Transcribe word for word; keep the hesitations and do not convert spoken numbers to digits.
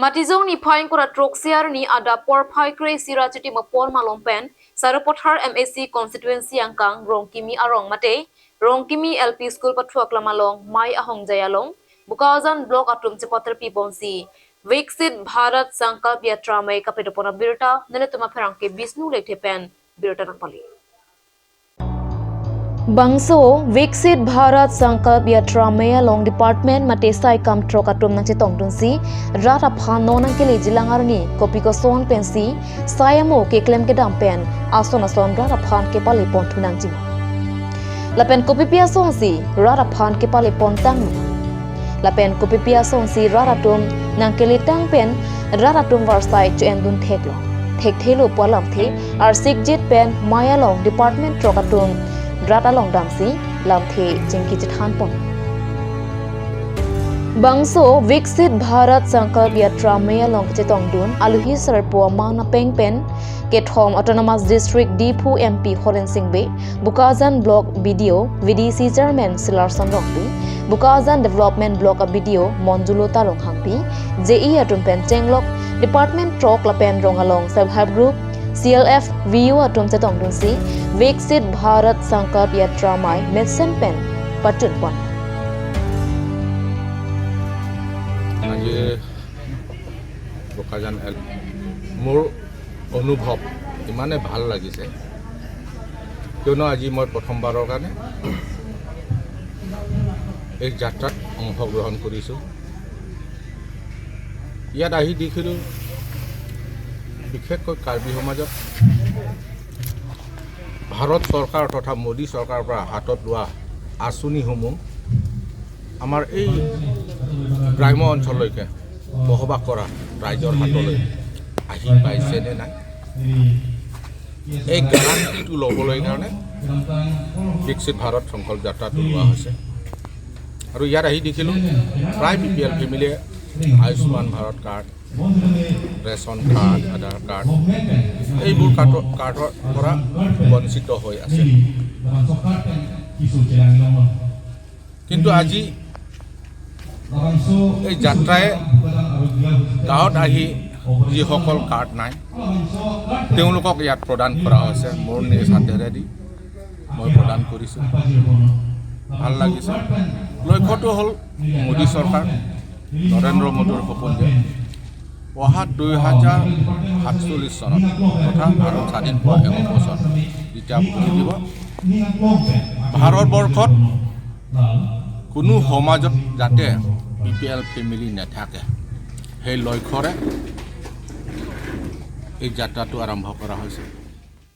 Matijong niphai ingkoi ra throk isi arni adap porphai kre isi ra Chitim apor malom pen Sarupathar M A C constituency angkang Rongkimi arong mate Rongkimi L P School pathu aklam along Mai Ahongjai along Bokajan Block atum chepaterpi ponsi Viksit Bharat Sankalp Yatra Mai kapedopon abirta nelitum apherangke Bishnu Lekthe pen birta nangpale. Bangso Viksit Bharat Sankalp Yatra Mai along department mate saikam throk atum nangchetongdunsi rat aphan non nangkelejilang arni kopi koson pensi sai amo keklem kedam pen ason ason rat aphan kepale ponthu nangji ma, lapen kopipi asonsi rat aphan kepale pontang ma, lapen kopipi asonsi rat atum nangkeletang pen rat atum varsai cho-endun theklo thekthelo pu alamthe arsikjit pen Mai along department throk atum rat along damsi lamthe chingki chethan pon. Bangso Viksit Bharat Sankalp Yatra Mai along kachetongdun aluhi sarpo amang napeng pen kethom Autonomous District Diphu M P Horen Sing Bey, Bokajan Block B D O, V D C Chairman Silarson Rongpi, Bokajan Development Block a B D O Monjulota Ronghangpi, J E atum pen chenglok department throk lapen rong along self help group, C L F, V U atum chetongdunsi Viksit Bharat Sankalp Yatra Mai mesen pen pachun pon. আজি বোকাজান এল মোৰ অনুভৱ ইমানে ভাল লাগিছে, কিয়নো আজি মই প্ৰথমবাৰৰ কাৰণে এই যাত্ৰাত অংশগ্ৰহণ কৰিছোঁ। ইয়াত আহি দেখিলোঁ, বিশেষকৈ কাৰ্বি সমাজত ভাৰত চৰকাৰ তথা মোদী চৰকাৰৰ পৰা হাতত লোৱা আঁচনিসমূহ আমাৰ এই গ্ৰাম্য অঞ্চললৈকে বসবাস কৰা ৰাইজৰ হাতলৈ আহি পাইছে নে নাই, এই গেৰাণ্টিটো ল'বলৈ কাৰণে বিকশিত ভাৰত সংকল্প যাত্ৰাটো লোৱা হৈছে। আৰু ইয়াত আহি দেখিলোঁ, প্ৰায় বি পি এল ফেমিলিয়ে আয়ুষ্মান ভাৰত কাৰ্ড, ৰেচন কাৰ্ড, আধাৰ কাৰ্ড, এইবোৰ কাৰ্ডৰ কাৰ্ডৰ পৰা বঞ্চিত হৈ আছে। কিন্তু আজি এই যাত্ৰাই গাঁৱত আহি যিসকল কাৰ্ড নাই, তেওঁলোকক ইয়াত প্ৰদান কৰা হৈছে। মোৰ নিজ হাতেৰেদি মই প্ৰদান কৰিছোঁ। ভাল লাগিছে। লক্ষ্যটো হ'ল মোদী চৰকাৰ, নৰেন্দ্ৰ মোদীৰ সপোন যে অহা দুই হাজাৰ সাতচল্লিছ চনত তথা ভাৰত স্বাধীন হোৱা এশ বছৰ যেতিয়া পূৰি দিব, ভাৰতবৰ্ষত কোনো সমাজত যাতে বি পি এল ফেমিলি নাথাকে, সেই লক্ষ্যৰে এই যাত্ৰাটো আৰম্ভ কৰা হৈছে।